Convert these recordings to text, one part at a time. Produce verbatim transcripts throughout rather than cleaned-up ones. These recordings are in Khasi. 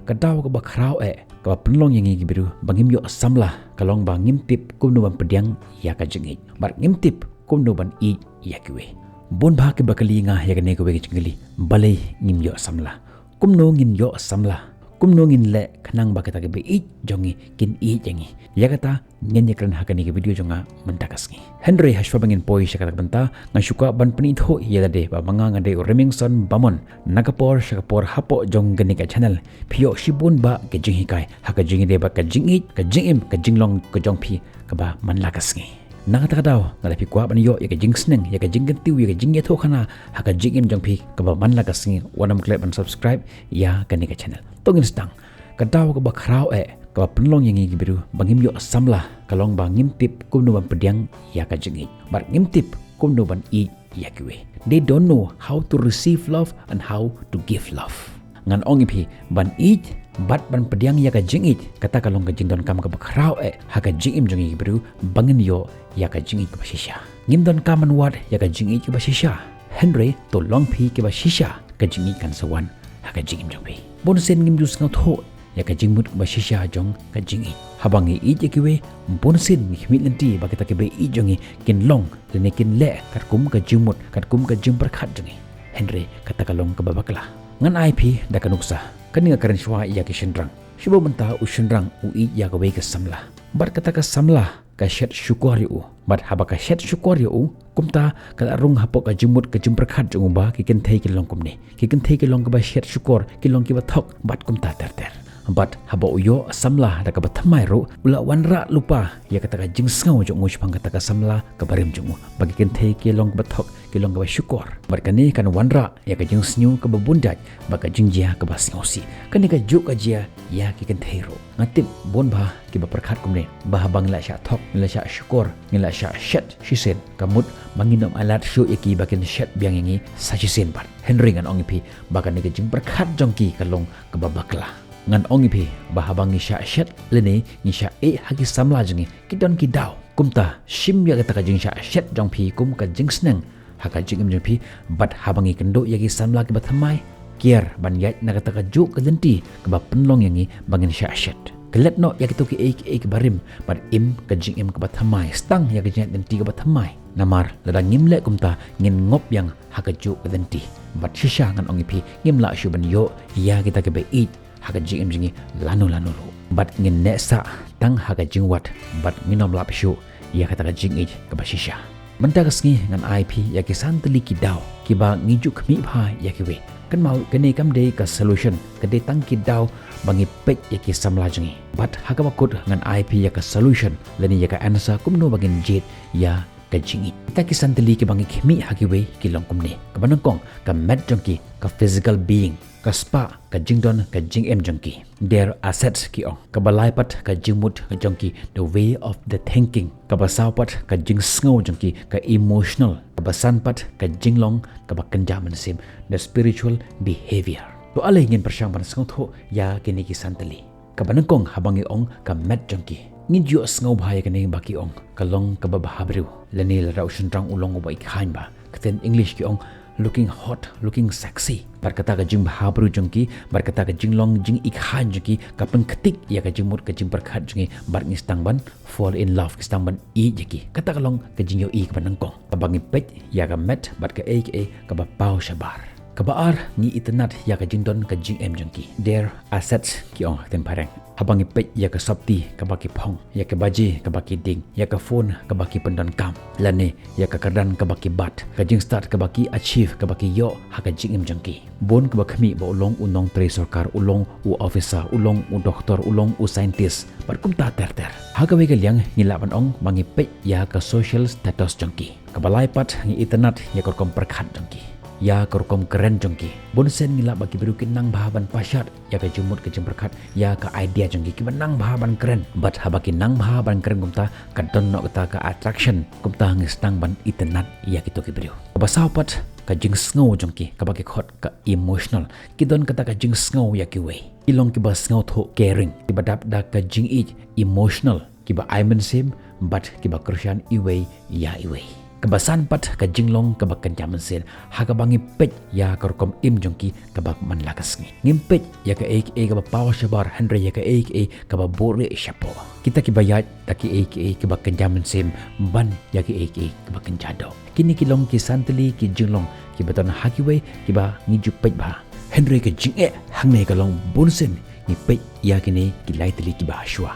Ka daw kaba khraw eh kaba pynlong ïa ngi ki briew ba ngim ïoh samla ka long ba ngim tip kumno ban pdiang ïa ka jingïeit bad ngim tip kumno ban ïeit ïa kiwei. Bun bha kiba kylli ïa nga ïa kane kawei ka jingkylli, balei ngim ïoh samla? Kumno ngin ïoh samla? Kumno ngin leh khnang ba kita kiba ïeit jong ngi kin ïeit ïa ngi? Ïa kata ngin ïakren ha kane ka video jong nga mynta ka sngi. Hynrei hashwa ba ngin poi sha kata ka bynta, nga shu kwah ban pynithuh ïa lade ba ma nga nga dei u Remingson Bamon. Na ka por sha ka por hapoh jong kane ka channel phi ïoh shibun bah ka jinghikai ha ka jingïadei bad ka jingïeit, ka jingim, ka jinglong ka jong phi kaba man la ka sngi. Na kata ka daw nga la phi kwah ban ïoh ïa ka jingsneng, ïa ka jingkyntiew, ïa ka jingïathuhkhana ha ka jingim jong phi kaba man la ka sngi, wat nym klet ban subscribe ïa kane ka channel. To ngin sdang. Ka daw kaba khraw eh kaba pynlong ïa ngi ki briew ba ngim ïoh samla ka long ba ngim tip kumno ban pdiang ïa ka jingïeit bad ngim tip kumno ban ïeit ïa kiwei. They don't know how to receive love and how to give love. Ngan ong ïa phi, ban ïeit bad ban pdiang ïa ka jingïeit, kata ka long ka jingdonkam kaba khraw eh ha ka jingim jong ngi ki briew ba ngin ïoh ïa ka jingïeit kaba shisha. Ngim donkam ban wad ïa ka jingïeit kaba shisha, hynrei to long phi kiba shisha, ka jingïeit kan sa wan ha ka jingim jong phi. Bun sien ngim ju sngewthuh ïa ka jingmut kaba shisha jong ka jingïeit. Haba ngi ïeit ïa kiwei, bun sien ngi khmih lynti ba kita kiba ïeit jong ngi kin long lane kin leh katkum ka jingmut, katkum ka jingpyrkhat jong ngi. Hynrei kata ka long kaba bakla. Ngan ai phi da ka nuksa. Kane nga kren shuwa ïa ki shynrang. Shu ba mynta u shynrang u ïeit ïa kawei ka samla, bad kata ka samla ka shet shukor ïa u. Bad haba ka shet shukor ïa u, kumta ka la rung hapoh ka jingmut ka jingpyrkhat jong u ba ki kynthei ki long kumne, ki kynthei ki long kiba shet shukor, ki long kiba thok bad kumta ter ter. Bad haba u ïoh samla da kaba thymmai ruh, u la wanrah lypa ïa kata ka jingsngew jong u shaphang kata ka samla kaba rim jong u, ba ki kynthei ki long kiba thok, ki long kiba shukor. Bad kane kan wanrah ïa ka jingsniew kaba bun jait bad ka jingjia kaba sngewsih. Kane ka juh ka jia ïa ki kynthei ruh. Nga tip bun bha kiba pyrkhat kumne, ba haba ngi la shah thok, ngi la shah shukor, ngi la shah shet shisien, ka mut ba ngin ym ailad shuh ïa ki ba kin shet biang ïa ngi sa shisien pat. Hynrei ngan ong ïa phi ba kane ka jingpyrkhat jong ki ka long kaba bakla. Ngan ong ïa phi ba haba ngi shah shet lane ngi shah ïeh ha ki samla jong ngi, ki don ki daw. Kumta shim ïa kata ka jingshah shet jong phi kum ka jingsneng ha ka jingim jong phi, bad haba ngi kynduh ïa ki samla kiba thymmai, kiar ban ïaid na kata ka juh ka lynti kaba pynlong ïa ngi ba ngin shah shet. Klet noh ïa kito kiei kiei kiba rim bad im ka jingim kaba thymmai, sdang ïa ka jingïaid lynti kaba thymmai. Namar lada ngim leh kumta, ngin ngop biang ha ka juh ka lynti. Bad shisha ngan ong ïa phi, ngim lah shuh ban ïoh ïa kita kiba ïeit ha ka jingim jong ngi lano lano ruh. Bad ngin neh sah tang ha ka jingwad, bad ngin ym lap shuh ïa kata ka jingïeit kaba shisha. Mynta ka sngi ngan ai phi ïa ki san tylli ki daw kiba ngi ju khmih bha ïa kiwei. Kynmaw, kane kam dei ka solution, ka dei tang ki daw ba ngi peit ïa ki samla jong ngi. Bad ha kaba kut ngan ai phi ïa ka solution lane ïa ka answer kumno ba ngin jied ïa ka jingïeit. Kita ki san tylli kiba ngi khmih ha kiwei ki long kumne. Kaba nyngkong, ka met jong ki, ka physical being. Ka spah, ka jingdon, ka jingem jong ki. Their assets ki ong. Kaba lai pat, ka jingmut jong ki, the way of the thinking. Kaba saw pat, ka jingsngew jong ki, ka emotional. Kaba san pat, ka jinglong kaba kynja mynsiem, the spiritual behavior. To ale ngin pyrshang ban sngewthuh ïa kine ki san tylli. Kaba nyngkong, haba ngi ong ka met jong ki, ngin ju ïohsngew bha ïa kane ba ki ong ka long kaba bhabriew, lane lada u shynrang u long uba i khaiñ bha. Ka ktien English ki ong looking hot, looking sexy. Bad kata ka jingbhabriew jong ki, bad kata ka jinglong jingi khaiñ jong ki, ka pynktik ïa ka jingmut ka jingpyrkhat jong ngi, bad ngi sdang ban fall in love, ngi sdang ban ïeit ïa ki. Kata ka long ka jingïohi kaba nyngkong. Kaba ngi peit ïa ka met bad kaei kaei kaba paw shabar. Kaba ar, ngi itynnad ïa ka jingdon ka jingem jong ki. Their assets ki ong ha ktien phareng. Haba ngi peit ïa ka sopti kaba ki phong, ïa ka baje kaba ki dieng, ïa ka phone kaba ki pyndonkam, lane ïa ka kyrdan kaba ki bat, ka jingstad kaba ki achieve, kaba ki ïoh ha ka jingim jong ki. Bun kiba khmih ba u long u nongtrei sorkar, u long u officer, u long u doktor, u long u scientist, bad kumta ter ter. Ha kawei ka liang ngi lah ban ong ba ngi peit ïa ka social status jong ki. Kaba lai pat, ngi itynnad ïa ka rukom pyrkhat jong ki, ïa ka rukom kren jong ki. Bun sien ngi lah ba ki briew ki nang bha ban pashat ïa ka jingmut ka jingpyrkhat, ïa ka idea jong ki, kiba nang bha ban kren. Bad haba ki nang bha ban kren kumta, ka don noh kata ka attraction, kumta ngi sdang ban itynnad ïa kito ki briew. Kaba saw pat, ka jingsngew jong ki, kaba ki khot ka emotional. Ki don kata ka jingsngew ïa kiwei. Ki long kiba sngewthuh, caring, kiba dap da ka jingïeit, emotional, kiba ai mynsiem bad kiba kyrshan iwei ïa iwei. Kaba san pat ka jinglong kaba kynja mynsiem, ha kaba ngi peit ïa ka rukom im jong ki kaba man la ka sngi. Ngim peit ïa kaei kaei kaba paw shabar, hynrei ïa kaei kaei kaba buhrieh shapoh. Kita kiba ïaid da kiei kiei kiba kynja mynsiem ban ïa kiei kiei kiba kynja doh. Kine ki long ki san tylli ki jinglong kiba don ha kiwei kiba ngi ju peit bha. Hynrei ka jingeh hangne ka long bunsien ngi peit ïa kine ki lai tylli kiba hashwa.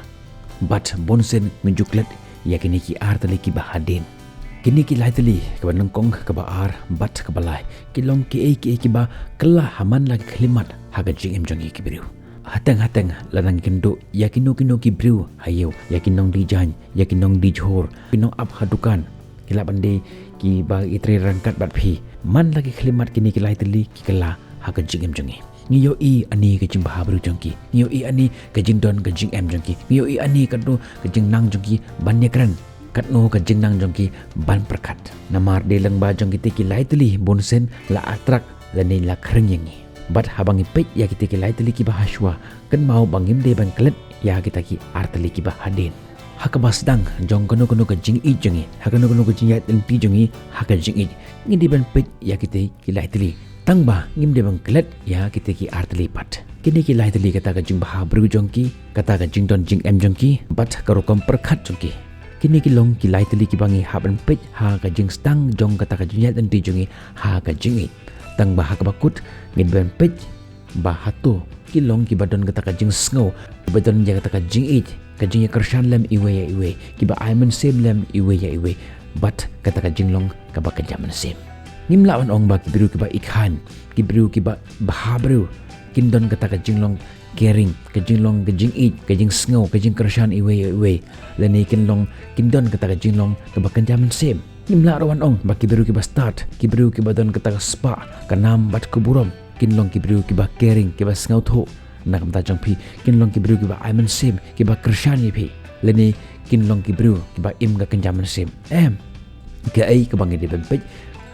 Bad bunsien ngi ju klet ïa kine ki ar tylli kiba hadien. Kine ki lai tylli kaba nyngkong, kaba ar bad kaba lai ki long kiei kiei kiba kylla ha man la ki khyllipmat ha ka jingim jong ngi ki briew. Hateng hateng lada ngi kynduh ïa kino kino ki briew ha ïew, ïa ki nongdie jaiñ, ïa ki nongdie jhur, ki nongap ha dukan, ki lah ban dei kiba ïatrei ryngkat bad phi. Man la ki khyllipmat kine ki lai tylli ki kylla ha ka jingim jong ngi. Ngi ïohi ani ka jingbha briew jong ki, ngi ïohi ani ka jingdon ka jingem jong ki, ngi ïohi ani katno ka jingnang jong ki ban ïakren, katno ka jingnang jong ki ban pyrkhat. Namar dei lyngba jong kite ki lai tylli bunsien la attract lane la khring ïa ngi. Bad haba ngi peit ïa kite ki lai tylli kiba hashwa, kynmaw ba ngim dei ban klet ïa kita ki ar tylli kiba hadien. Ha kaba sdang jong kano kano ka jingïeit jong ngi, ha kano kano ka jingïaid lynti jong ngi ha ka jingïeit, ngi dei ban peit ïa kite ki lai tylli. Tang ba ngim dei ban klet ïa kite ki ar tylli pat. Kine ki lai tylli, kata ka jingbha briew jong ki, kata ka jingdon jingem jong ki bad ka rukom pyrkhat jong ki. Kine ki long ki lai tylli kiba ngi hap ban peit ha ka jingsdang jong kata ka jingïaid lynti jong ngi ha ka jingïeit. Tang ba ha kaba kut ngi dei ban peit ba hato ki long kiba don kata ka jingsngew, kiba don ïa kata ka jingïeit, ka jingïakyrshan lem iwei ïa iwei, kiba ai mynsiem lem iwei ïa iwei bad kata ka jinglong kaba kynja mynsiem. Ngim lah ban ong ba ki briew kiba i khan, ki briew kiba bha briew kin don kata ka jinglong caring, ka jinglong ka jingïeit, ka jingsngew, ka jingkyrshan iwei ïa iwei, lane kin long, kin don kata ka jinglong kaba kynja mynsiem. Ngim lah ruh ban ong ba ki briew kiba stad, ki briew kiba don kata ka spah, ka nam bad ka burom kin long ki briew kiba caring, kiba sngewthuh na ka bynta jong phi, kin long ki briew kiba ai mynsiem, kiba kyrshan ïa phi, lane kin long ki briew kiba im ka kynja mynsiem. Em, kaei kaba ngi dei ban peit?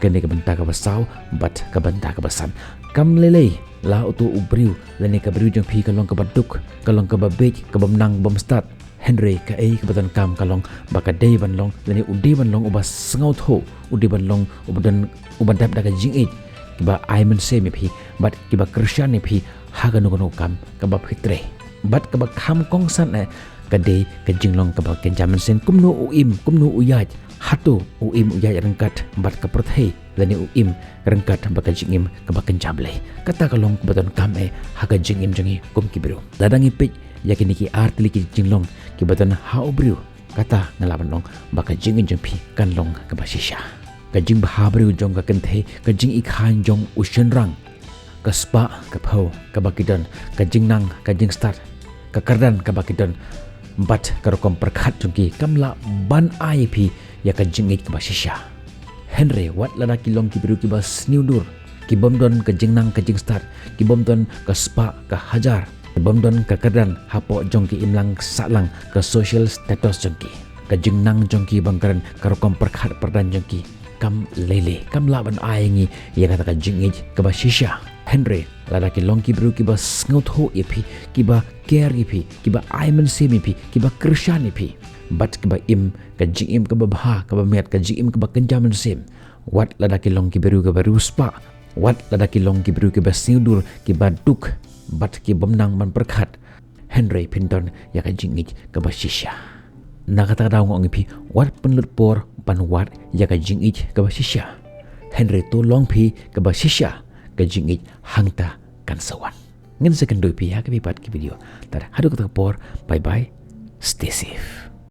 Kane ka bynta kaba saw bad ka bynta kaba san. Kam lei lei la uto u briew lane ka briew jong phi ka long kaba duk, ka long kaba bieit, ka bym nang bym stad. Hynrei kaei kaba donkam ka long ba ka dei ban long, lane u dei ban long uba sngewthuh, u dei ban long uba don, uba dap da ka jingïeit, kiba ai mynsiem ïa phi bad kiba kyrshan ïa phi ha kano kano ka kam kaba phi trei. Bad kaba kham kongsan eh, ka dei ka jinglong kaba kynja mynsiem, kumno u im, kumno u ïaid, hato u im u ïaid ryngkat bad ka pyrthei, lane u im ryngkat bad ka jingim kaba kynja Blei. Kata ka long kaba donkam eh ha ka jingim jong ngi kum ki briew. Lada ngi peit ïa kine ki ar tylli ki jinglong kiba don ha u briew, kata nga lah ban ong ba ka jingim jong phi kan long kaba shisha. Ka jingbha briew jong ka kynthei, ka jingi khan jong u shynrang, ka spah ka phew kaba ki don, ka jingnang ka jingstad, ka kyrdan kaba ki don, bad ka rukom pyrkhat jong ki kam lah ban ai ïa phi ïa ka jingïeit kaba shisha. Hynrei wat lada ki long ki briew kiba sniew dur, ki bym don ka jingnang ka jingstad, ki bym don ka spah ka hajar, ki bym don ka kyrdan hapoh jong ki imlang sahlang, ka social status jong ki, ka jingnang jong ki ban kren, ka rukom pyrkhat pyrdan jong ki, kam lei lei, kam lah ban ai ngi ïa kata ka jingïeit kaba shisha. Hynrei lada ki long ki briew kiba sngewthuh ïa phi, kiba care ïa phi, kiba ai mynsiem ïa phi, kiba kyrshan ïa phi, bad kiba im ka jingim kaba bha, kaba miat, ka jingim kaba kynja mynsiem, wat lada ki long ki briew kiba riewspah, wat lada ki long ki briew kiba sniew dur, kiba duk, bad ki bym nang ban pyrkhat, hynrei phin don ïa ka jingïeit kaba shisha. Na kata ka daw nga ong ïa phi, wat pynlut por ban wad ïa ka jingïeit kaba shisha. Hynrei to long phi kaba shisha, ka jingïeit hangta kan sa wan. Ngin sa kynduh ïa phi ha kawei pat ka video. Te haduh kata ka por, bye bye. Stay safe.